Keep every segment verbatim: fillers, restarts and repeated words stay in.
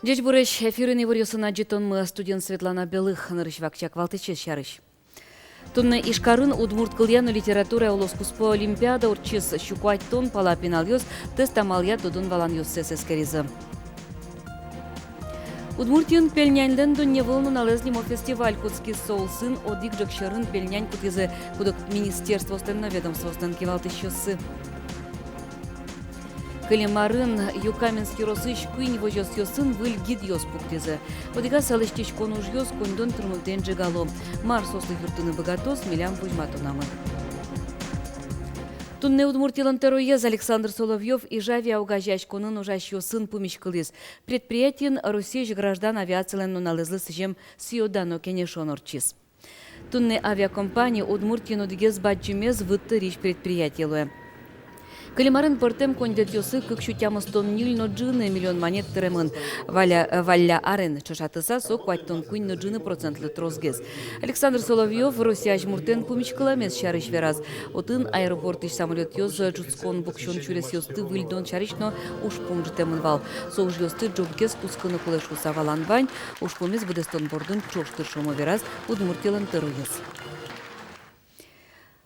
Ӟечбуресь! Эфирын иворъёсын адӟытонмы, студиын Светлана Белых. Нырысь вакчияк валтӥсез сярысь. Туннэ Ижкарын удмурт кылъя но литературая улос куспо олимпиада ортчиз. Сю куатьтон пала пиналъёс тест амалъя тодон-валанъёссэс эскеризы. Удмуртиын пельняньлэн дунневыл нуналэз нимо фестиваль кутскиз. Со улсын одӥг ӝӧк сьӧрын пельнянь кутӥзы куд-ог министерствоослэн но ведомствоослэн кивалтӥсьёссы. Кылем арын Юкаменск ёросысь куинь возёсъёсын выль гидъёс пуктӥзы. Одӥгаз лэсьтӥськон ужъёс коньдон тырмымтэен ӝегало. Мар соослы юрттыны быгатоз, милям возьматонамы. Туннэ Удмуртилэн тӧроез Александр Соловьёв Ижавиа огазеяськонын ужасьёсын пумиськылӥз. Предприятиын Россиысь граждан авиацилэн нуналэзлы сӥзем сӥё-дано кенешон ортчиз. Туннэ авиакомпани Удмуртиын одӥгез бадӟымез выт тырись предприятие луэ. Кылем арын пӧртэм коньдэтъёсы кык сю тямыстон ньыль но ӝыны миллион манет тыремын. Валля, э, валля арен ӵошатыса, со куатьтон куинь но ӝыны процентлы тросгес. Александр Соловьёв Россия азьмуртэн пумиськылэмез сярысь вераз. Отын аэропортысь самолётъёс ӝутскон-пуксён сюресъёсты выльдон сярысь но ужпум ӝутэмын вал. Со ужъёсты ӝоггес кутскыны кулэ шуыса валан вань. Ужпумез быдэстон бордын ӵош тыршомы, вераз Удмуртилэн тӧроез.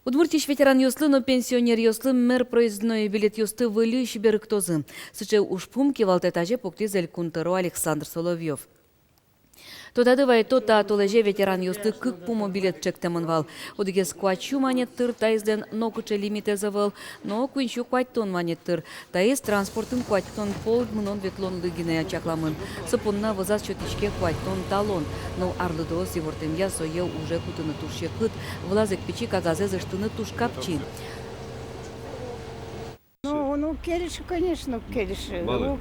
Удмуртиысь ветеранъёслы но пенсионеръёслы мер проездной билетъёсты выльысь берыктозы. Сыӵе ужпум кивалтэт азе пуктӥз Элькун тӧро Александр Соловьёв. Тодады вайытом, та толэзе ветеранъёслы кык пумо билет ӵектэмын вал. Одӥгез куать сю манет тыр, таизлэн нокыӵе лимитэз ӧвӧл, но куинь сю куатьтон манет тыр. Таиз транспортын куатьтон пол мынон-ветлонлы гинэ чакламын. Со понна вӧзаз сётӥське куатьтон талон. Но арлыдоос ивортэмъя, сое уже кутыны туж секыт. Вылаз ик пичи кагазэз ыштыны туж капчи. Ну, ну, уг кельшы, конечно, уг кельшы. Малы? Уг.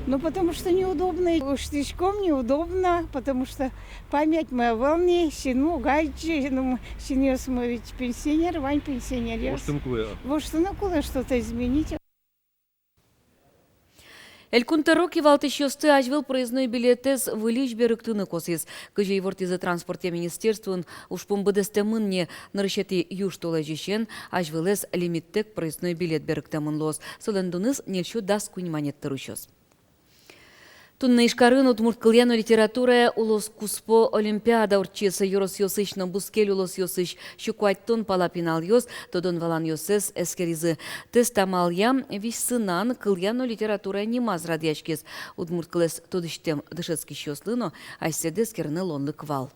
Ну, потому что неудобно. Ыштӥськом неудобно, потому что памятьмы ӧвӧл ни, синмы уг адӟы, ну, синъёсмы ведь пенсионер, вань пенсионеръёс. Воштыны кулэ. Воштыны кулэ, что-то изменить. Элькун тӧро кивалтӥсьёсты азьвыл проездной билетэз выльысь берыктыны косӥз. Кызьы ивортӥзы транспортъя министерствоын, ужпум быдэстэмын ни. Нырысетӥ южтолэзьысен азьвылэз лимиттэк проездной билет берыктэмын луоз. Солэн дуныз ньыль сю дас куинь манет тыр усёз. Туннэ Ижкарын удмурт кылъя но литературая улос куспо олимпиада ортчиз. Ёросъёсысь но бускель улосъёсысь сю куатьтон пала пиналъёс тодон-валанъёссэс эскеризы. Тест амалъя визь сынан кылъя но литературая нимаз радъяськиз. Удмурт кылэз тодӥсьтэм дышетскисьёслы но асьсэды эскерыны луонлык вал.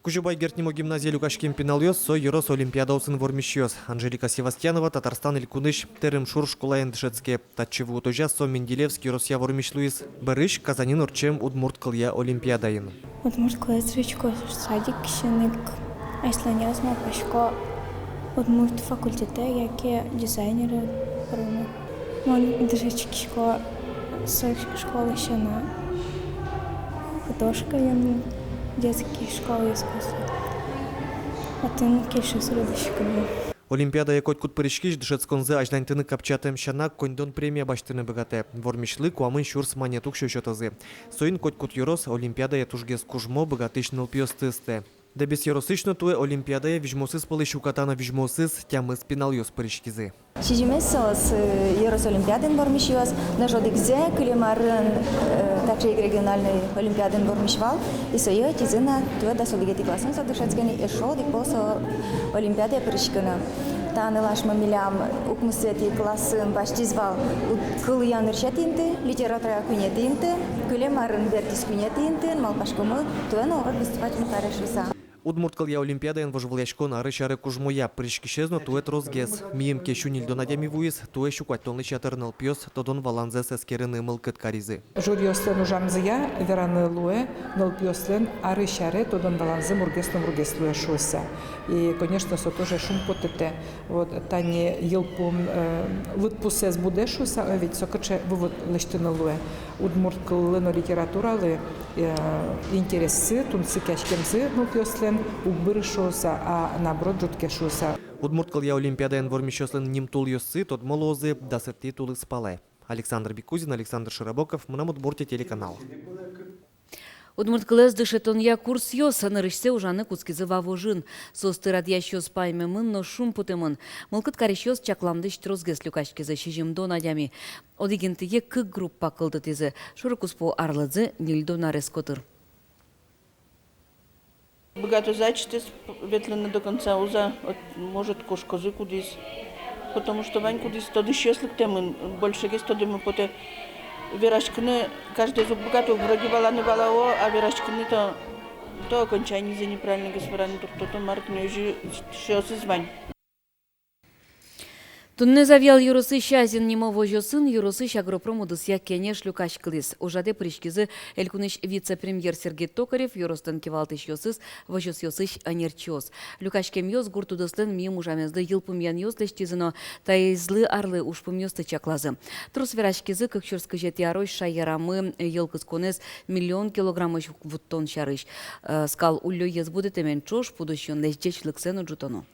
Кузебай Герд нимо гимназие люкаськем пиналъёс — со ёрос олимпиадаосын вормисьёс. Анжелика Севастьянова Татарстан Элькунысь Тырмышур школаын дышетске. Татчы вуытозяз со Менделеевск ёросъя вормись луиз. Бӧрысь Казаньын ортчем удмурт кылъя олимпиадаын. Удмурт кылэз дышетско садикысен ик. Асьланез малпасько удмурт факультетэ яке дизайнеры пырыны. Мон дышетскисько со школаысен, художкаын, детский школа искусств. Отын кельше суредъяськыны. Олимпиадае котькуд пыриськись дышетсконзэ азьланьтыны капчатэм сяна, коньдон премия басьтыны быгатэ. Вормисьлы куамын сюрс манет уксё сётозы. Соин котькуд ёрос олимпиадае тужгес кужмо, быгатӥсь нылпиосты ыстэ. Дэбес ёросысь но туэ олимпиадае визьмосыз пӧлысь уката но визьмосыз тямыс пиналъёс пыриськизы. Сизьымез соос, э, ёрос олимпиадаын вормисьёс, нош одӥгзэ кылем арын, э, таӵе ик региональной олимпиадаын вормись вал, и сое ӧтизы на туэ дас одӥгетӥ классын со дышетске ни, эшшо одӥг пол со олимпиадае пыриськыны. Та нылашмы милям укмысэтӥ классын басьтӥз вал уд-, кылъя нырысетӥ инты, литературая куинетӥ инты, кылем арын бертӥз куинетӥ интыын, малпаськомы, туэ но урод выступать каре шуыса. Удмурт кылъя олимпиадаын вожвылъяськон арысь аре кужмоя, пыриськисез но туэ тросгес. Мийым ке сю ньыльдон адями вуиз, туэ сю куатьтонлэсь ятыр нылпиос тодон-валанзэс эскерыны мылкыд каризы. Жюриослэн ужамзыя вераны луэ нылпиослэн арысь аре тодон-валанзы мургес но мургес луэ шуыса. И, конечно, со тоже шумпоттэ. Вот тани йылпум, э, лыдпусэз будэ шуыса, э, ведь со кыӵе вывод лэсьтыны луэ. Удмурт кыллы но литературалы, э, интерессы, тунсыкъяськемзы нылпиослэн уг быры шуыса, а наоборот, ӝутске шуыса. Удмурт кылъя олимпиадаын вормисьёслэн нимтулъёссы тодмо луозы дасэтӥ тулыспалэ. Александр Бекузин, Александр Широбоков, «Мынам Удмуртие» телеканал. Удмурт кылэз дышетонъя курсъёс нырысьсэ ужаны кутскизы Вавожын. Соосты радъясьёс паймемын но шумпотэмын. Мылкыд карисьёс чакламдысь тросгес люкаськизы, сизьымдон адями. Одӥг интые кык группа кылдытӥзы. Шоры куспо арлыдзы ньыльдон арес котыр. Быгатозы ачиз ветлыны до конца, уз-а, вот, может, кошкозы кудӥз. Потому что вань кудӥз тодӥсьёс лыктэмын, большегес тодэмын потэ. Вераськыны каждыез уг быгаты, вроде валаны валало, а вераськыны то, то окончанизэ неправильно гес вераны туртто, то мар ке но, озьы сётӥсьёсыз вань. Туннэ Завьял ёросысь «Азин» нимо возёсын ёросысь агропром удысъя кенеш люкаськылӥз. Ужрадэ пыриськизы элькунысь вице-премьер Сергей Токарев, ёрослэн кивалтӥсьёсыз, возёсъёсысь ӧнерчиос. Люкаськемъёс гурт удыслэн миым ужамезлы йылпумъянъёс лэсьтӥзы но таизлы арлы ужпумъёсты чаклазы. Трос вераськизы кык сюрс кызетӥ арозь шаерамы йӧл кысконэз миллион килограммозь вуттон сярысь. Э, скал уллёез будэтэмен ӵош пудо сиёнлэсь ӟечлыксэ но ӝутоно.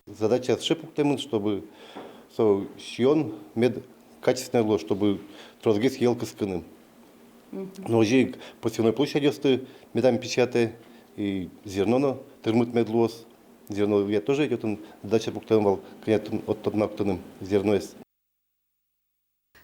Задача сыӵе пуктэмын, чтобы со сиён мед качественной луоз, чтобы тросгес йӧл кыскыны. Мгм. Но озьы ик посевной площадьёсты медам пичиятэ, и зерно но тырмыт мед луоз. Зерноя тоже ведь отын задача пуктэмын вал, кӧня тонн, от тодмактыным зерноез.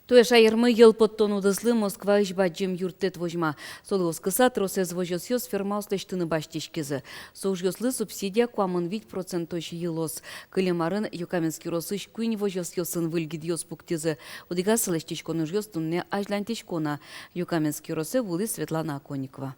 Туэ шаермы йӧл поттон удыслы Москваысь бадӟым юрттэт возьма. Солы оскыса, тросэз возёсъёс фермаос лэсьтыны басьтӥськизы. Со ужъёслы субсидия куамын вить процентозь йылоз. Кылем арын Юкаменск ёросысь куинь возёсъёсын выль гидъёс пуктӥзы. Одӥгаз лэсьтӥськон ужъёс туннэ азьланьтӥсько на. Юкаменск ёросэ вуылӥз Светлана Оконникова.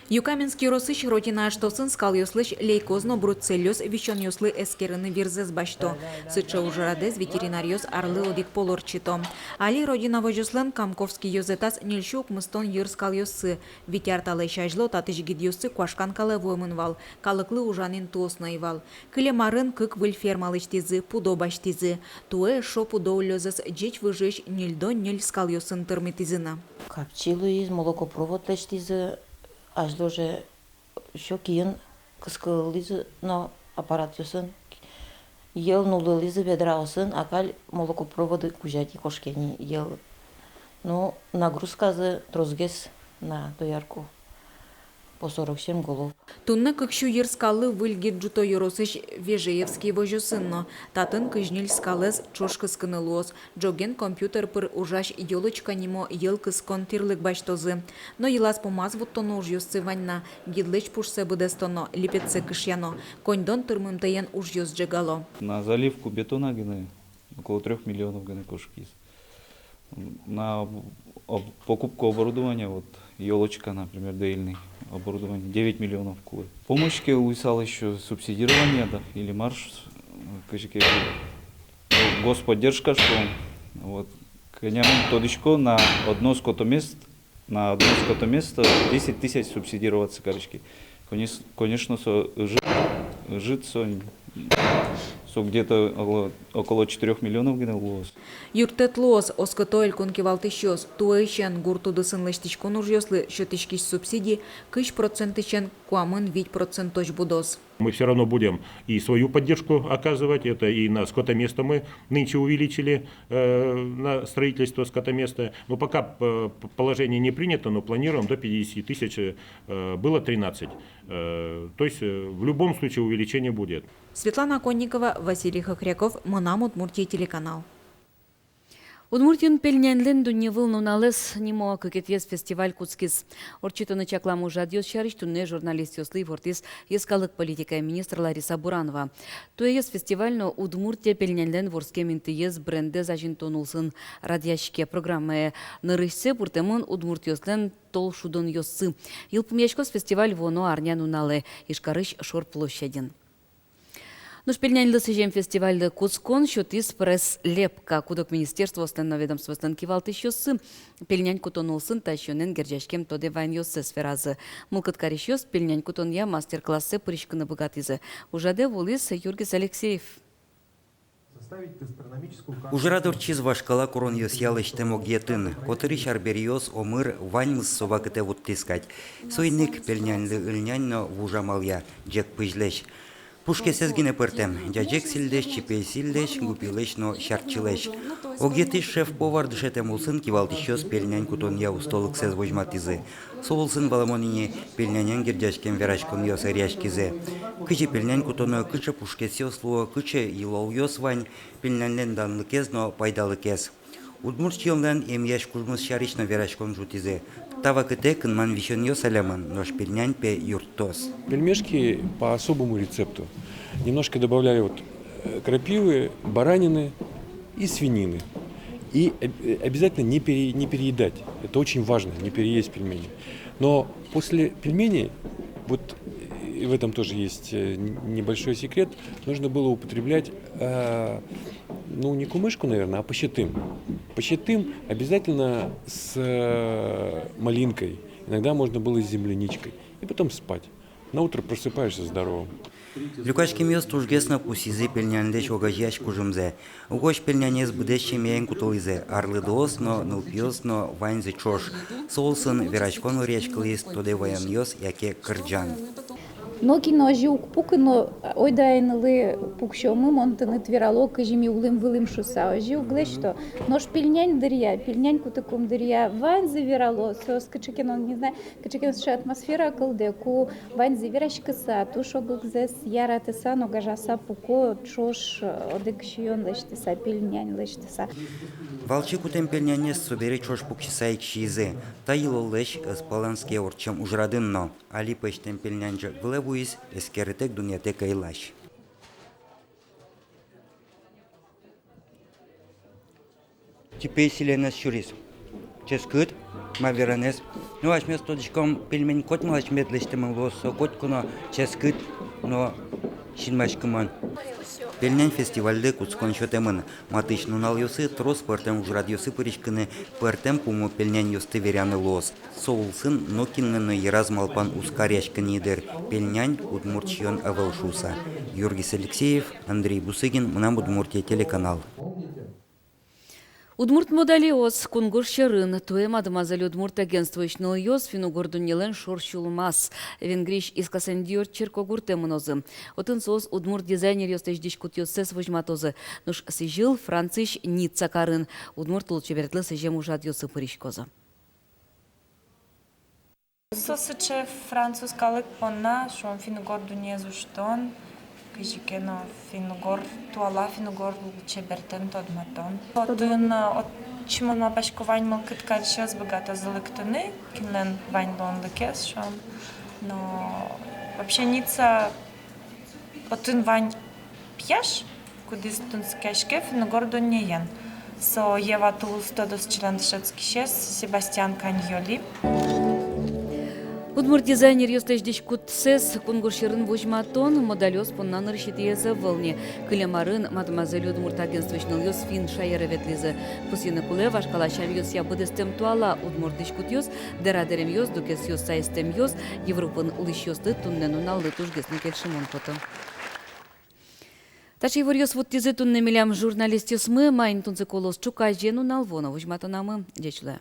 Юкаменск ёросысь «Родина» ыштосын скалъёслэсь лейкоз но бруцеллёз висёнъёслы эскерыны вирзэс басьто. Сыӵе ужрадэз ветеринаръёс арлы одӥг пол ортчыто. Али «Родина» возёслэн Камковский ёзэтаз ньыльсю укмыстон йыр скалъёссы. Вить ар талэсь азьло татысь гидъёссы куашкан калэ вуэмын вал, калыклы ужан интыос но ӧй вал. Кылем арын кык выль ферма лэсьтӥзы, пудо басьтӥзы. Туэ эшшо пудо уллёзэс ӟеч выжыысь ньыльдон ньыль скалъёсын тырмытӥзы на. Капчи луиз, молокопровод лэсьтӥзы, азьло же ещё киын кыскылӥзы но аппаратъёсын. Йӧл нуллылӥзы ведраосын, а каль молокопроводы кузя ик кошке ни йӧл. Ну, нагрузказы тросгес на доярку. По сорок семь голов. Туннэ кык сю йыр скаллы выль гид ӝуто ёросысь Вежеевский возёсын но. Татын кызь ньыль скалэз ӵош кыскыны луоз. Ӝоген компьютер пыр ужась «Ёлочка» нимо йӧл кыскон тирлык басьтозы. Но йылаз-пумаз вуттоно ужъёссы вань на, гидлэсь пушсэ быдэстоно, липетсэ кышъяно. Коньдон тырмымтэен ужъёс ӝегало. На заливку бетона гинэ около трёх миллионов гинэ кошкиз. На об-, покупку оборудования, вот, «Ёлочка», например, доильный, оборудование девять миллионов кулэ. Помощь ке луысал ещё, субсидирование, да, или мар, э, кызьы ке, ну, господдержка, что, вот, кӧня мон тодӥсько, на одно скотомест-, на одно скотоместо десять тысяч субсидироваться кариське. Конес-, конечно, со ӧжыт, ӧжыт со, со где-то около, около четырёх миллионов гинэ луоз. Юрттэт луоз, оскыто элькун кивалтӥсьёс. Туэысен гурт удысын лэсьтӥськон ужъёслы сётӥськись субсидия кызь процентысен куамын вить процентозь будоз. Мы всё равно будем и свою поддержку оказывать, это и на скотоместо мы нынче увеличили, э, на строительство скотоместа. Но пока, э, п-, положение не принято, но планируем до пятидесяти тысяч, э, было тринадцать. Э, то есть, э, в любом случае увеличение будет. Светлана Конникова, Василий Хохряков, «Мынам Удмуртие» телеканал. Удмуртиын пельняньлэн дунневыл нуналэз нимо кыкетӥез фестиваль кутскиз. Ортчытыны чаклам ужрадъёс сярысь туннэ журналистъёслы ивортӥз йӧскалык политикая министр Лариса Буранова. Туэез фестиваль но «Удмуртия пельняньлэн вордскем интыез» брендэз азинтон улсын радъяське. Программае нырысьсэ пыртэмын удмуртъёслэн толшудонъёссы. Йылпумъяськоз фестиваль вуоно арня нуналэ Ижкарысь Шор площадьын. Нош пельняньлы сӥзем фестивальлы кутскон сётӥз пресс-лепка. Куд-ог министерствоослэн но ведомствоослэн кивалтӥсьёссы пельнянь кутон улсын та сиёнэн герӟаськем тодэ ваёнъёссэс веразы. Мылкыд карисьёс пельнянь кутонъя мастер-классэ пыриськыны быгатӥзы. Ужрадэ вуылӥз Юргис Алексеев. Ужрад ортчиз вашкала куронъёсъя лэсьтэм огъетын. Котырысь арбериос, омыр, ваньмыз со вакытэ вуттӥз кадь. Соин ик пельняньлы ыльнянь но вуж амалъя, ӟег пызьлэсь. Пушкесэз гинэ пӧртэм: ӟаӟег сӥльлэсь, чипей сӥльлэсь, гупилэсь но сярчилэсь. Огетӥсь шеф-повар дышетэм улсын кивалтӥсьёс пельнянь кутонъя устолыксэс возьматӥзы. Со улсын, валамон ини, пельнянен герӟаськем вераськонъёс ӧръяськизы. Кызьы пельнянь кутоно, кыӵе пушкесъёс луо, кыӵе йылолъёс вань, пельняньлэн данлыкез но пайдалыкез. Удмурт сиёнлэн эмъясь кужмыз сярысь но вераськон ӝутӥзы. Та вакытэ кынман висёнъёс алямын, нош пельнянь, пе, юрттоз. Пельмешки по особому рецепту. Немножко добавляли вот, э, крапивы, баранины и свинины. И об-, э, обязательно не пере-, не переедать. Это очень важно, не переесть пельмени. Но после пельменей, вот, э, в этом тоже есть, э, н-, небольшой секрет, нужно было употреблять, э, ну, не кумышку, наверное, а пощетым. Пощетым обязательно с, э, малинкой. Иногда можно было с земляничкой. И потом спать. На утро просыпаешься здоровым. Люкаськемъёс тужгес но пусйизы пельняньлэсь огазеясь кужымзэ. Угось пельнянез быдэс семьяен кутылӥзы: арлыдоос но, нылпиос но, ваньзы ӵош. Со улсын вераськон ӧръяськылӥз тодэ ваёнъёс яке кырӟан. Нокин но озьы уг пукы но, ойдо ай нылы пуксёмы, мон тыныд верало, кызьы ми улӥм-вылӥм шуыса, озьы уг лэсьто. Нош пельнянь дыръя, пельнянь кутыкум дыръя ваньзы верало, соос кыӵе ке но, не знаю, кыӵе ке но сыӵе атмосфера кылдэ, ку ваньзы вераськыса, туж огзэс яратыса но гажаса пуко, ӵош, э, одӥг сиён лэсьтыса, пельнянь лэсьтыса. Валче кутэм пельнянез собере ӵош пуксьыса ик сиизы. Та йылоллэсь ӧз палэнске ортчем ужрадын но. Али пӧзьтэм пельнянь ӝӧк вылэ вуиз, эскерытэк дунъятэк ӧй лась. Чипей сӥлен ӧз сюриз. Ческыт, ма веранэз. Ну, асьмеос тодӥськом, пельмень котьмалэсь мед лэсьтэмын луоз, со котьку но ческыт но синмаськымон. Пельнянь фестивальлы кутскон сётэмын. Матысь нуналъёсы трос пӧртэм ужрадъёсы пыриськыны, пӧртэм пумо пельняньёсты вераны луоз. Со улсын нокинлы но йыраз малпан уз каръяськы ни дыр, пельнянь удмурт сиён ӧвӧл шуыса. Юргис Алексеев, Андрей Бусыгин, «Мынам Удмуртие» телеканал. Удмурт модалиос кунгож сьӧрын. Туэ «Мадемуазель Удмурт» агентствоысь нылъёс финн-угор дуннелэн шор сюлмаз, Венгриысь Искасендиор черкогуртэ мынозы. Отын соос удмурт дизайнеръёслэсь дӥськутъёссэс возьматозы. Нош сӥзьыл Франциысь Ницца карын удмурт лулчеберетлы сӥзем ужрадъёсы пыриськозы. Со сыӵе француз калык понна, шуом, финн-угор дуннеез усьтон, кызьы ке но финн-угор, туала финн-угор лулчеберетэн тодматон. Отын, э, отчы, мон малпасько, вань мылкыд карисьёс быгатозы лыктыны, кинлэн вань луонлыкез, шуом. Но вообще Ницца Отын вань пияш, кудӥз тунсыкъяське финн-угор дуннеен. Со Ева Тулыс тодосчилэн дышетскисез Себастьян Каньоли. Удмурт дизайнеръёслэсь дӥськутсэс кунгож сьӧрын возьматон модалиос понна нырысетӥез ӧвӧл ни. Кылем арын «Мадемуазель Удмурт» агентствоысь нылъёс финн шаере ветлӥзы. Пусйыны кулэ, вашкала сямъёсъя быдэстэм туала удмурт дӥськутъёс, дэра дэремъёс, дугесъёс, саестэмъёс Европаын улӥсьёслы туннэ нуналлы тужгес но кельшымон потэ. Таӵе иворъёс вуттӥзы туннэ милям журналистъёсмы. Маин тунсыко луоз ӵуказе, нунал вуоно возьматонамы. Ӟеч луэ.